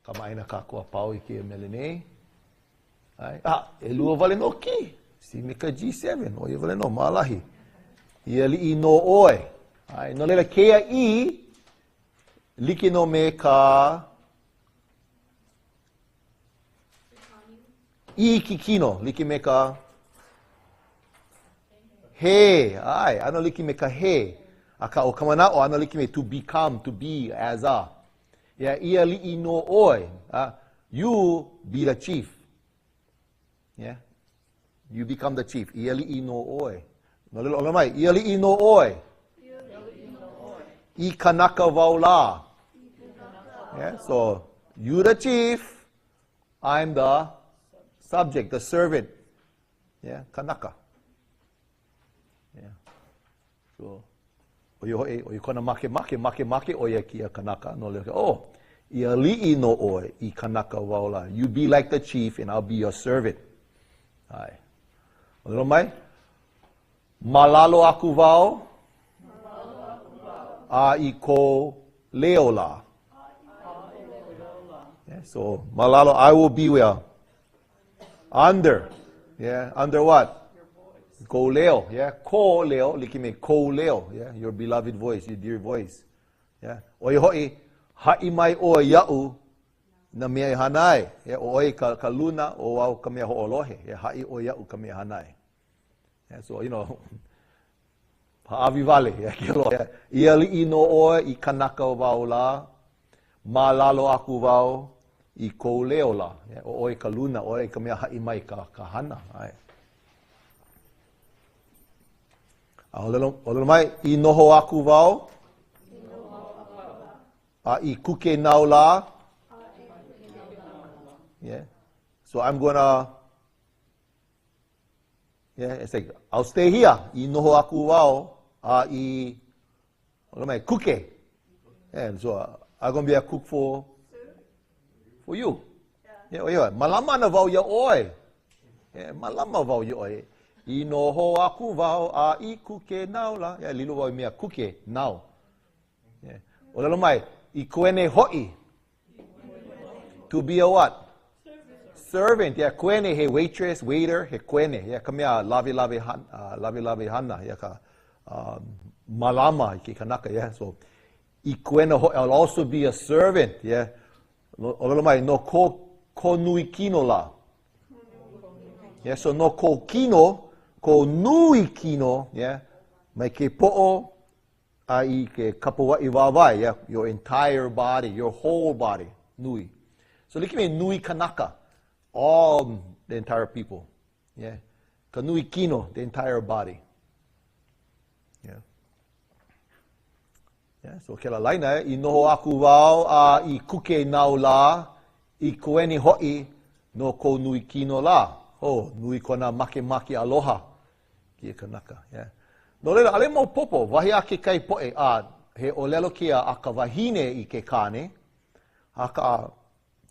Kamaʻāina kākou a pau i kēia mele nei. ʻAe. Ah, ʻelua wale nō kī. C me ka G7, ʻo ia wale nō, maʻalahi. I aliʻi nō ʻoe. ʻAe, no laila kēia i, like nō me ka i kikino, like me ka he, ʻae, ʻano like me ka he. Akā, ʻo ka manaʻo, ʻano like me to become, to be, as a. Yeah, i aliʻi nō ʻoe. Uh, you be the chief. Yeah. You become the chief. I aliʻi nō ʻoe. No laila, ʻōlelo mai, i aliʻi nō ʻoe. I kanaka wau lā. Yeah, so you the chief, I'm the subject, the servant. Yeah, kanaka. Yeah. So, ʻo ia hoʻi, ʻo ia kona makemake, makemake ʻo ia kēia kanaka, no laila, oh, i aliʻi nō ʻoe i kanaka wau lā. You be like the chief and I'll be your servant. ʻAe. ʻŌlelo mai, ma lalo aku wau, a i kou leo lā. Yeah, so, ma lalo, I will be where? Under. Yeah, under what? Kou leo. Yeah, ko leo, like me kou leo. Yeah, your beloved voice, your dear voice. Yeah. ʻO ia hoʻi, haʻi mai ʻoe iaʻu nā mea e hana ai. Yeah, ʻo ʻoe ka, ka luna, ʻo au ka mea hoʻolohe. Yeah, haʻi ʻoe iaʻu ka mea e hana ai. Yeah, so, you know, hāʻawi wale, yeah, ke aloha. I aliʻi nō ʻoe i kanaka wau lā, ma lalo aku wau i kou leo lā. Yeah, ʻo ʻoe ka luna, ʻo ʻoe ka mea haʻi mai ka, ka hana. ʻAe. A ʻōlelo, ʻōlelo mai, i noho aku wau, a i kuke nāu lā. Yeah. So I'm gonna Yeah, it's like, I'll stay here. I noho aku wau a i, ʻōlelo mai, kuke. Yeah, so uh, I'm gonna be a cook for, for you. Yeah, ʻo ia, malama ana wau iā ʻoe. Yeah, malama wau iā ʻoe. I noho aku wau a i kuke nāu lā. Yeah, lilo wau i mea kuke nāu. Yeah. ʻŌlelo mai, i kuene hoʻi. To be a what? Servant. Yeah, kuene he waitress, waiter, he kuene. Yeah, ka mea lawe lawe han, uh, lawe lawe hana. Yeah, ka uh, malama i ke kanaka. Yeah, so i kuene hoʻi, I'll also be a servant. Yeah. ʻŌlelo mai, no ko, ko nui kino lā. Yeah, so no ko kino, ko nui kino, yeah, mai ke poʻo a i ke kapuaʻi wāwae, yeah, your entire body, your whole body, nui. So like me nui kanaka, all the entire people, yeah. Ka nui kino, the entire body. Yeah. Yeah, so kēlā laina, eh, i noho aku wau a i kuke nāu lā, i kuene hoʻi no kou nui kino lā. Oh, nui kona makemake aloha kēia kanaka. Yeah. No laila, ʻaʻole maopopo, wahi a kekahi poʻe, a he ʻōlelo kēia a ka wahine i ke kāne, akā,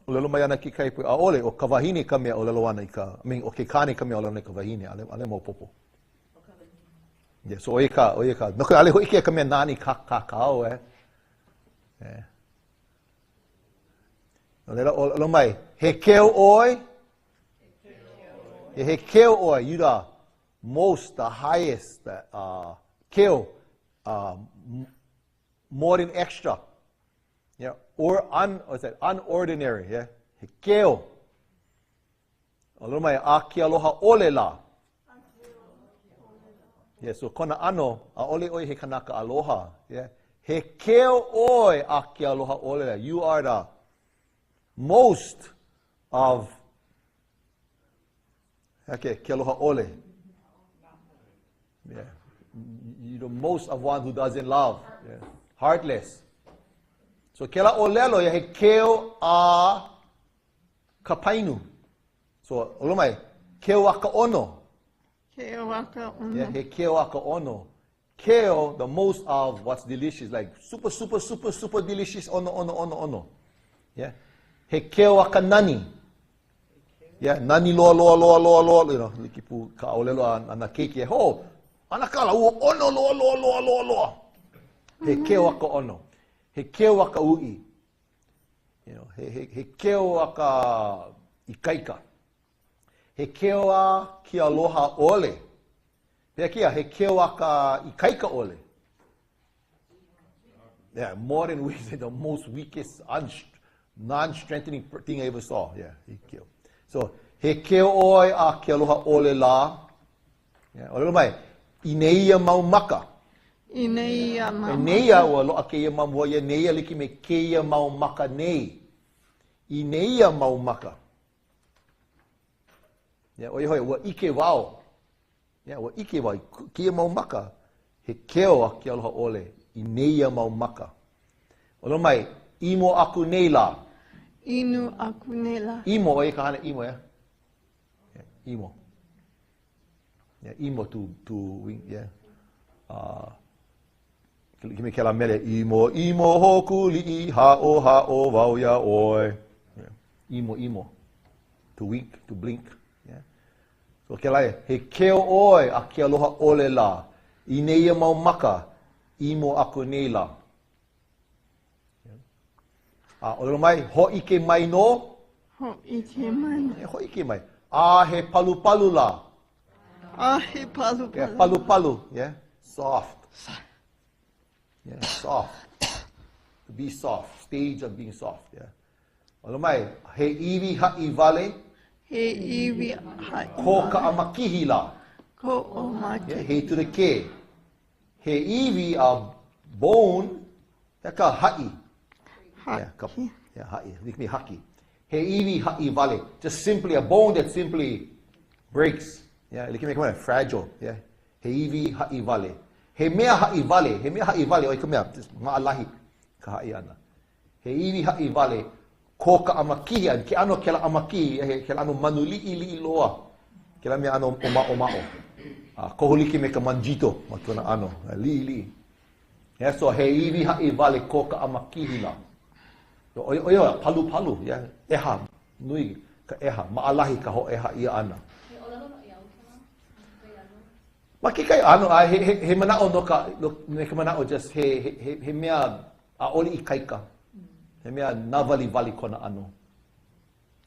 ʻōlelo mai ana kekahi poʻe, ʻaʻole, ʻo ka wahine ka mea ʻōlelo ana i ka, I mean, ʻo ke kāne ka mea ʻōlelo ana i ka wahine, ʻaʻole, ʻaʻole maopopo. Yeah, so ʻo ia ka, ʻo ia ka, no ka, ʻaʻole hōʻike ka mea nāna i kākau, eh. Yeah. No laila, ʻōlelo mai, he keu ʻoe, He keu ʻoe, you the most, the highest, the, uh, keu, uh, more than extra. Yeah, or un, what's that, unordinary, yeah. He keu. ʻŌlelo mai, a ke aloha ʻole lā. Yeah, so kona ʻano, ʻaʻole ʻoe he kanaka aloha. Yeah. He keu ʻoe a ke aloha ʻole lā. You are the most of okay, ke aloha ʻole. Yeah. You the most of one who doesn't love. Yeah. Heartless. So kēlā ʻōlelo ia he keu a ka painu. So ʻōlelo mai, keu a ka ʻono. Keu a ka ʻono. Yeah, he keu a ka ʻono. Keu, the most of what's delicious, like super, super, super, super delicious, ʻono, ʻono, ʻono, ʻono. Yeah. He keu a ka nani. Yeah, nani loa, loa, loa, loa, loa, you know, like pū ka ʻōlelo a, a nā keiki, ho, ʻanakala, ua ʻono loa, loa, loa, loa, loa. He keu a ka ʻono. He keu a ka uʻi. You know, he, he, he keu a ka ikaika. He keu a ke aloha ʻole. Pehea kēia, he keu a ka ikaika ʻole. Yeah, more than weak, the most weakest, non-strengthening thing I ever saw. Yeah, he keu. So, he keu ʻoe a ke aloha ʻole lā. Yeah, ʻōlelo mai, i nēia mau maka. I nēia mau maka. Nēia, ua loaʻa kēia ma mua, ia nēia like me kēia mau maka nei. I nēia mau maka. Yeah, ʻo ia hoʻi, ua ʻike wau. Yeah, ua ʻike wau i kēia mau maka. He keu a ke aloha ʻole i nēia mau maka. ʻŌlelo mai, ʻimo aku nei lā. Inu aku nei lā. ʻImo, ʻo ia ka hana ʻimo, yeah? Yeah, ʻimo. Yeah, ʻimo to, to wing, yeah. Uh, like me kēlā mele, ʻimo, ʻimo Hōkūliʻi, haʻo, haʻo wau iā ʻoe. Yeah. ʻImo, ʻimo. To wink, to blink. Yeah. So kēlā, he keu ʻoe a ke aloha ʻole lā. I nēia mau maka, ʻimo aku nei lā. Yeah. A ʻōlelo mai, hōʻike mai nō. Hōʻike mai. Yeah, hōʻike mai. A he palupalu lā. A he palupalu. Yeah, palupalu. Yeah, soft. Yeah, soft. To be soft. Stage of being soft. Yeah. ʻŌlelo mai, he iwi haʻi wale. He iwi haʻi Ko ka ʻamakihi lā. Ko ʻamakihi. Yeah, he to the ke. He iwi a bone, he ka haʻi. Haʻi. Yeah, ka, yeah, haʻi. Like me haki. He iwi haʻi wale. Just simply a bone that simply breaks. Yeah, like me ka fragile. Yeah. He iwi haʻi wale. He mea haʻi wale. He mea haʻi wale. ʻO ka mea, just maʻalahi ka haʻi ʻana. He iwi haʻi wale ko ka ʻamakihi, a ke ʻano kēlā ʻamakihi, he kēlā ʻano manu liʻiliʻi loa, kēlā mea ʻano ʻōmaʻomaʻo. A kohu like me ka manjito ma kona ʻano, liʻiliʻi. Yeah, so he iwi haʻi wale ko ka ʻamakihi lā. ʻO ia palupalu, yeah, ʻeha, nui ka ʻeha, maʻalahi ka hōʻeha ʻia ʻana. He ʻōlelo noʻeau kēlā? Ma kekahi ʻano, a he, he, he manaʻo no ka, no, me ka manaʻo just he, he, he, he mea ʻaʻole ikaika. He mea nāwaliwali kona ʻano.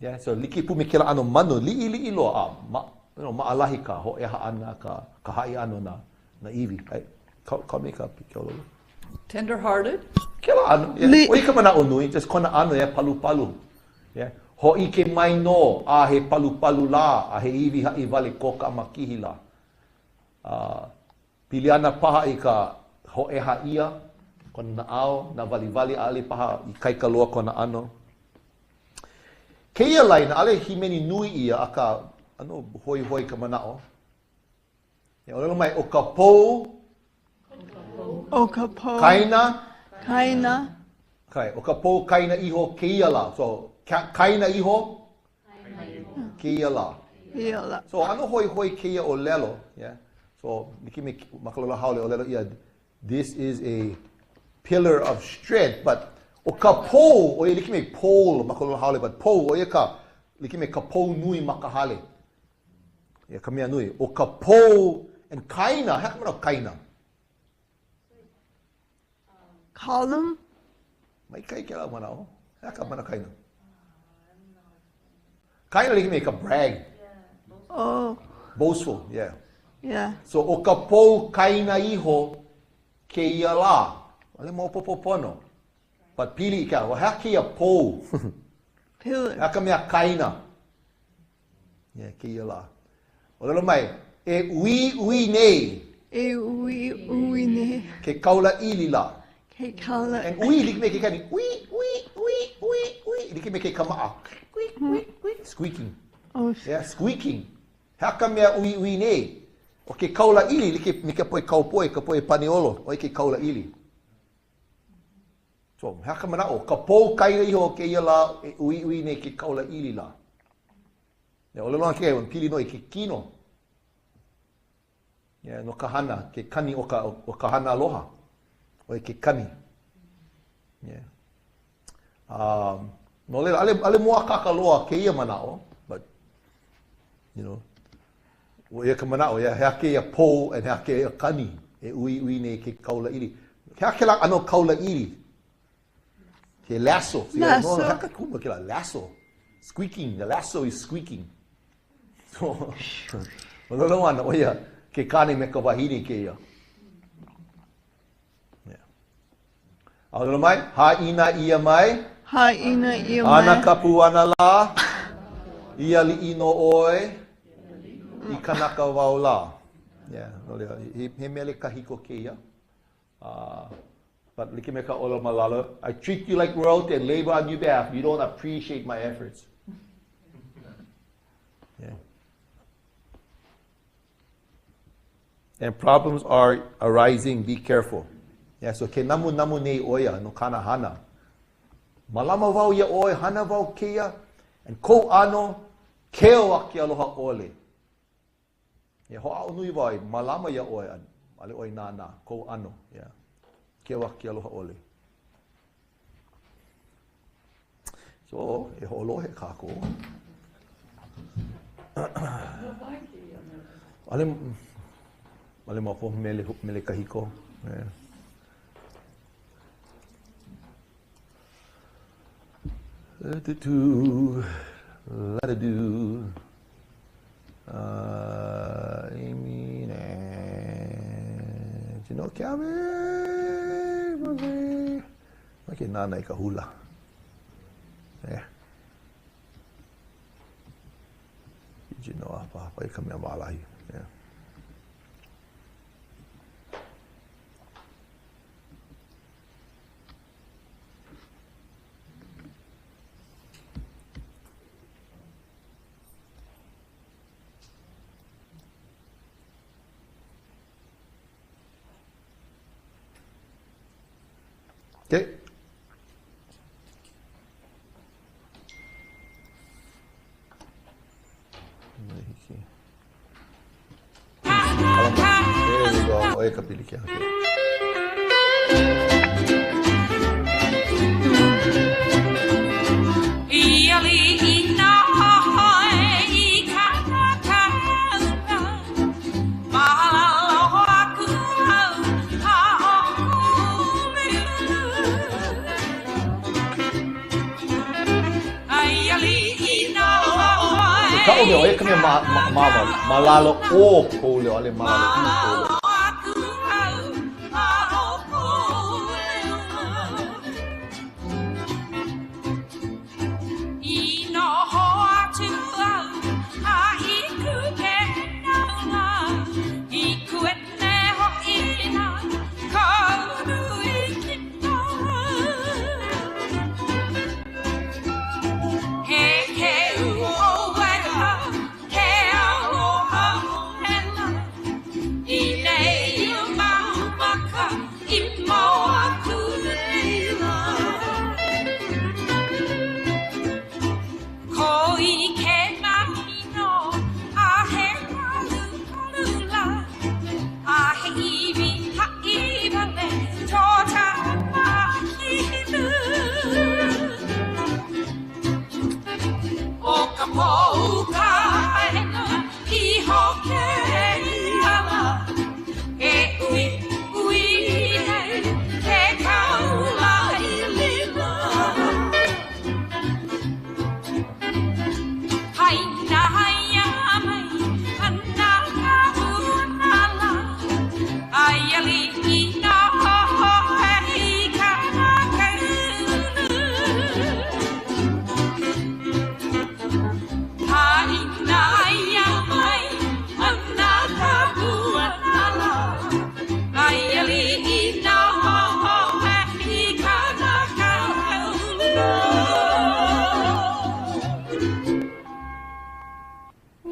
Yeah, so like pū me kēlā ʻano manu, liʻiliʻi loa, a ma, you know, maʻalahi ka hōʻeha ʻana, ka, ka haʻi ʻana o nā, nā iwi. Ai, ka, ka me ka keololo. Tender-hearted. Kēlā ʻano, yeah. ʻO ia ka manaʻo nui, just kona ʻano, yeah, palupalu. Yeah. Hōʻike mai nō, a he palupalu lā, a he iwi haʻi wale ko ka ʻamakihi lā. A, Pili ana paha i ka hōʻeha ʻia, kona naʻau, nāwaliwali, ʻaʻole paha ikaika loa kona ʻano. Kēia laina, ʻaʻole hīmeni nui ʻia, akā, ʻano hoihoi ka manaʻo. E ʻōlelo mai, ʻo ka pou, ʻO ka pou. Kaina. Kaina. Kai, ʻo ka pou kaina iho kēia lā. So, kaina iho Kēia lā. Kēia lā. So, ʻano hoihoi kēia ʻōlelo, yeah. So, like me ma ka ʻōlelo haole ʻōlelo ʻia, this is a pillar of strength, but ʻo ka pou, ʻo ia like me pole ma ka ʻōlelo haole, but pou, ʻo ia ka, like me ka pou nui ma ka hale. Yeah, ka mea nui. ʻO ka pou, and kaina, he aha ka manaʻo kaina? Column. Maikaʻi kēlā manaʻo. He aha ka manaʻo kaina? Kaina like me ka brag. Oh. Boastful, yeah. Yeah. So ʻo ka pou kaina iho kēia lā. ʻAʻole maopopo pono. But pili i ka, well, he aha kēia pou? Pillar. He aha ka mea kaina? Yeah, kēia lā. ʻŌlelo mai, e ʻuīʻuī nei. E ʻuīʻuī nei. Ke kaula ʻili lā. Ke kaula. And ʻuī like me ke kani. ʻUī, ʻuī, ʻuī, ʻuī, ʻuī. Like me ke kamaʻa. ʻUī, ʻuī, ʻuī. Squeaking. Oh. Yeah, squeaking. He aha ka mea ʻuīʻuī nei? ʻO ke kaula ʻili, like me ka poʻe kaupoi, ka poʻe paniolo, ʻo ia ke kaula ʻili. So, he aha ka manaʻo? Ka pou kaina iho o kēia lā e ʻuīʻuī nei ke kaula ʻili lā. E ʻōlelo ana kekahi, pili nō i ke kino. Yeah, no ka hana, ke kani o ka, o ka hana aloha. ʻO ia ke kani. Yeah. Um, no laila, ʻaʻole, ʻaʻole mōakāka loa kēia manaʻo, but, you know, ʻo ia ka manaʻo, yeah, he aha kēia pou and he aha kēia kani e ʻuīʻuī nei ke kaula ʻili. He aha kēlā ʻano kaula ʻili? He lasso. So, Lasso. No, haka kuma kela lasso. Squeaking. The lasso is squeaking. So, ʻōlelo ana, ʻo ia, ke kāne me ka wahine kēia. Yeah. A ʻōlelo mai, hāʻina ʻia mai. Hāʻina ʻia mai. Ana ka puana lā, i aliʻi nō ʻoe, i kanaka wau lā. Yeah, no laila, he, he mele kahiko kēia. Uh, but like me ka ʻōlelo ma lalo, I treat you like royalty and labor on your behalf. You don't appreciate my efforts. Yeah. And problems are arising, be careful. Yeah, so ke namu namu nei ʻo ia no kāna hana. Malama wau iā ʻoe, hana wau kēia, and kou ʻano, keu a ke aloha ʻole. E hoʻāʻo nui wau e mālama iā ʻoe a ʻaʻole ʻoe nānā kou ʻano, yeah. Keu a ke aloha ʻole. So, e hoʻolohe kākou. ʻAʻole, ʻaʻole maopopo mele, mele kahiko. Yeah. La-da-do, la-da-do. Uh, Amy, do you know Keawe? Make nānā i ka hula. Yeah. Did you know apa i ka mea maʻalahi? Yeah. Okay. There we go. ʻO ia ka pilikia. Okay. Kaʻu mea, ʻo ia ka mea ma, ma, ma, ma, ma lalo o kou leo, ʻaʻole ma lalo i kou leo.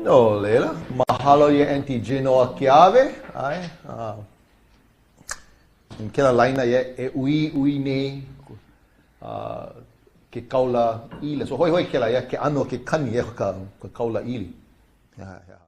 No laila, mahalo iā Aunty Genoa Keawe, ʻae, uh, in kēlā laina ia e ʻuīʻuī nei uh, ke kaula ʻili. So hoihoi kēlā, ia ke ʻano ke kani ia ka, ka kaula ʻili. Yeah, yeah.